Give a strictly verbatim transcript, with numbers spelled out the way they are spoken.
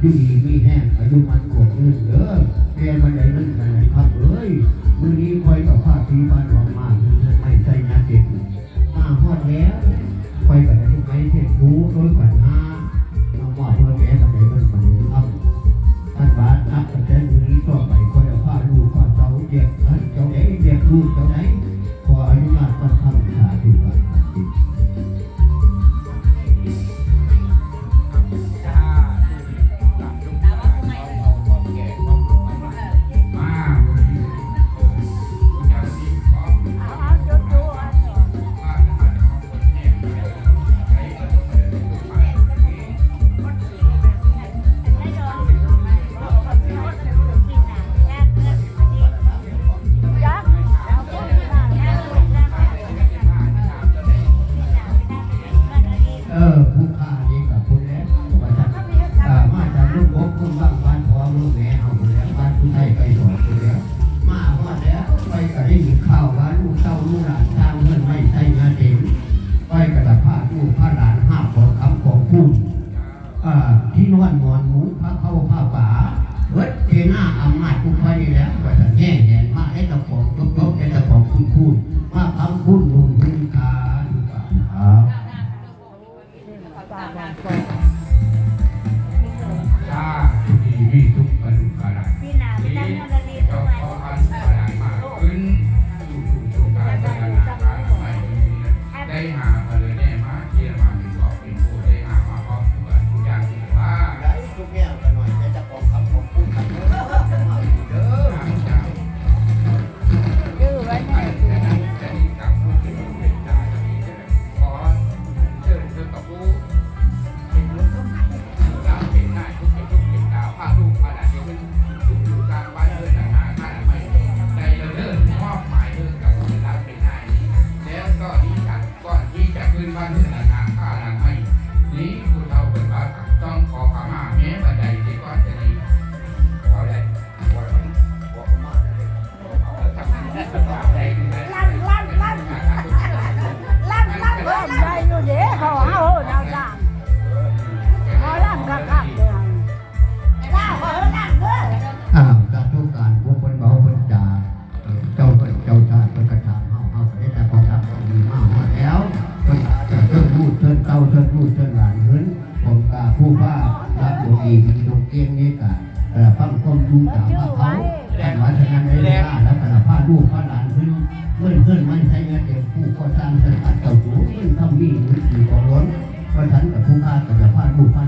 อยู่ดีมีแฮง อายุหมันขวัญยืนเด้อ แก่ปานใดเงินปานใดคำเอ้ย มื้อนี้ข้อยกับพาพี่พาน้องมาเฮือนไม้ไซนาเจ็ด มาฮอดแล้ว ข้อยก็ได้ลูกไม้เทียนคูโดยขวัญหา มามอบเพื่อแก่ปานใดเงินปานใดคำ ท่านว่านับตั้งแต่มื้อนี้ต่อไป ข้อยเอาพาลูกพาเต้าเรียกท่านเจ้าใดเรียกลูกเจ้าใด ขออนุญาตฟังคำสาธุการ เออ ผู้ข้านี่กับผู้แลว่าซั่น อ่า มาจากเมืองบกเมืองบาง บ้านพ่อเมืองแม่เฮาพู้นแหล้ว บ้านผู้ไทยไปสอนพู้นแหล้ว มาฮอดแล้ว ไปก็ได้ยินข่าวว่าลูกเต้าลูกหลานสร้างเฮือนไม้ไซนาเจ็ด ไปก็จะพาลูกพาหลานหาบของคำของคุณ อ่า ที่นอนหมอนมุ้งผ้าเข้าผ้าป๋า เบิดเจนาอำนาจผู้ข้อยนี่แหล้ว ว่าซั่น แห่แหนมาได้ตะของยกๆ ได้ตะของคุณคุณ มาคำคุณบุญคุณค่ะ ครับ จ้า ผู้ดีมีทุกข์บรรลุกาลา ปีหน้าไปตั้งเงินเดือนนี้ เจ้าขออนุกาลามาขึ้น สู่สู่สู่การพัฒนาการใหม่ ได้หามาเลยแน่มาเชียร์มาเป็นกอบเป็นผู้ได้หามาพร้อมทุกอันทุกอย่างที่ว่า ได้ทุกแนวกันหน่อย แต่เจ้าของคำของพูดกันเด้อ มาเด้อ ดื้อไว้แน่ ขอเชิญเชิญกับผู้เป็นลูกเป็นหลานผู้เป็นลูกเป็นสาวพาลูกพาหลานเดินสู่สู่สร้างบ้านเดินหาข้าหลังใหม่ได้เลยเด้อมอบหมายเดินกับผู้เป็นหลานเป็นนายนี้แล้วก็นี้จากก่อนที่จะขึ้นบ้านเดินหาข้าหลังใหม่นี้ผู้เฒ่าเป็นว่าต้องขอขมาแม้บันไดที่ก่อนจะดีขออะไรขออะไรขอขมาอะไร ล่ำล่ำล่ำล่ำล่ำล่ำได้อยู่เด้เขาเอาแนวสร้างเขาล่ำคักๆเลยล่าเขาล่ำเด้อ อ้าว สาธุการ ผู้เพิ่นเว้าเพิ่นจา เอ่อ เจ้าเพิ่นเจ้าชาติเพิ่นกระถามเฮา เฮาก็ได้แต่ความรักความดีมาฮอดแล้ว เพิ่นก็จะเชิญลูกเชิญเต้าเชิญลูกเชิญหลานเพิ่น ผมกาผู้ว่ารับดวงดีมีดวงเกลี้ยงนี่กะ เอ่อ ฟังความรู้จากพระเขา แต่ว่าฉะนั้นในเวลาแล้วก็พาลูกพาหลานขึ้นเพื่อนเพื่อนมันใช้เงินเต็มผู้ก่อสร้างเพื่อนพัดเต่าหูเพื่อนทำมีมือถือของล้น เพราะฉันกับผู้พาก็จะพาลูกพา